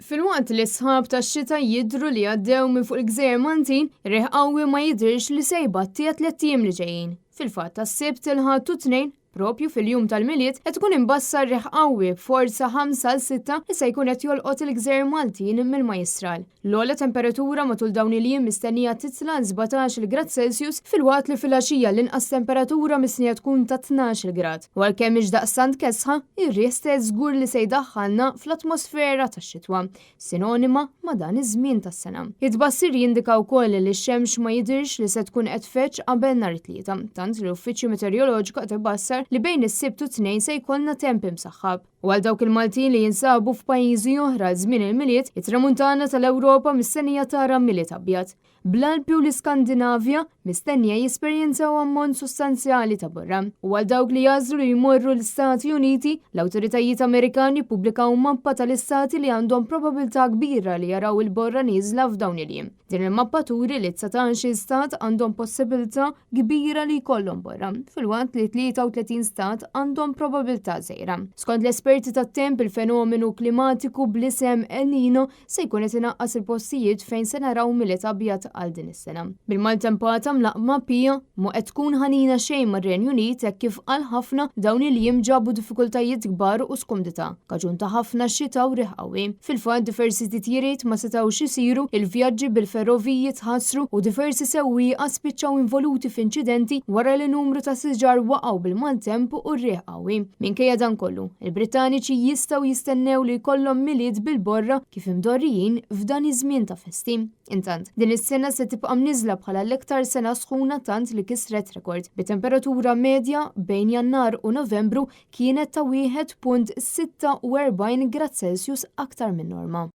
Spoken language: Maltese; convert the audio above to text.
Filwaqt li s-sħab tax-xita jidhru li għaddew minn fuq il-gżejjer Maltin, riħ qawwi ma jidhirx li se jbatti għat-tlett ijiem li ġejjin. Fil-fatt, għas-Sibt, il-Ħadd u t-Tnejn, propju fil-jum tal-Milied, qed ikun imbassar riħ qawwi b'forza 5 għal 6 li se jkun qed jolqot il-gżejjer Maltin mill-Majjistral. L-ogħla temperatura matul dawn il-jiem mistennija titla' għal 17-il grad Celsius filwaqt li filgħaxija l-inqas temperatura mistennija tkun ta' 12-il grad. U għalkemm mhix daqstant kesħa, ir-riħ stess żgur li se jdaħħalna fl-atmosfera tax-xitwa, sinonima ma' dan iż-żmien tas-sena. It-tbassir jindika wkoll li x-xemx ma jidhirx li se tkun qed tfeġġ qabel nhar it-Tlieta, tant li l-Uffiċċju Meteoroloġiku qed ibassar li bejn is-Sibt u t-Tnejn se jkollna temp imsaħħab. U għal dawk il-Maltin li jinsabu f'pajjiżi oħra għal żmien il-Milied, it-Tramuntana tal-Ewropa mistennija tara Milied abjad. Bl-Alpi u l-Iskandinavja mistennija jesperjenzaw ammont sostanzjali ta' borra. U għal dawk li jagħżlu li jmorru l-Istati Uniti, l-awtoritajiet Amerikani ppubblikaw mappa tal-istati li għandhom probabilità kbira li jaraw il-borra nieżla f'dawn il-jiem. Din il-mappa turi li 19-il stat għandhom possibilità kbira li jkollhom borra, filwaqt li 33 stat għandhom probabilità żgħira. Skont l-esperti tat-temp, il-fenomenu klimatiku bl-isem El Nino se jkun qed inaqqas il-postijiet fejn se naraw Milied abjad għal din is-sena. Bil-maltempata mlaqqma Pia mhu qed tkun ħanina xejn mar-Renju Unit hekk kif għal ħafna dawn il-jiem ġabu diffikultajiet kbar u skumdità, kaġun ta' ħafna xita u riħ qawwi. Fil-fatt diversi titjiriet ma setgħux isiru, il-vjaġġi bil-ferroviji tħassru u diversi sewwieqa spiċċaw involuti f'inċidenti wara li numru ta' siġar waqgħu bil-maltemp u r-riħ qawwi. Minkejja dan kollu, il-Brittaniċi jistgħu jistennew li jkollhom Milied bil-borra kif imdorrijin f'dan iż-żmien ta' festi. Intant, din is-sena se tibqa' mniżżla bħala l-iktar sena sħuna tant li kisret rekord, bi temperatura medja bejn Jannar u Novembru kienet ta' 1.46 grad Celsius aktar min-norma.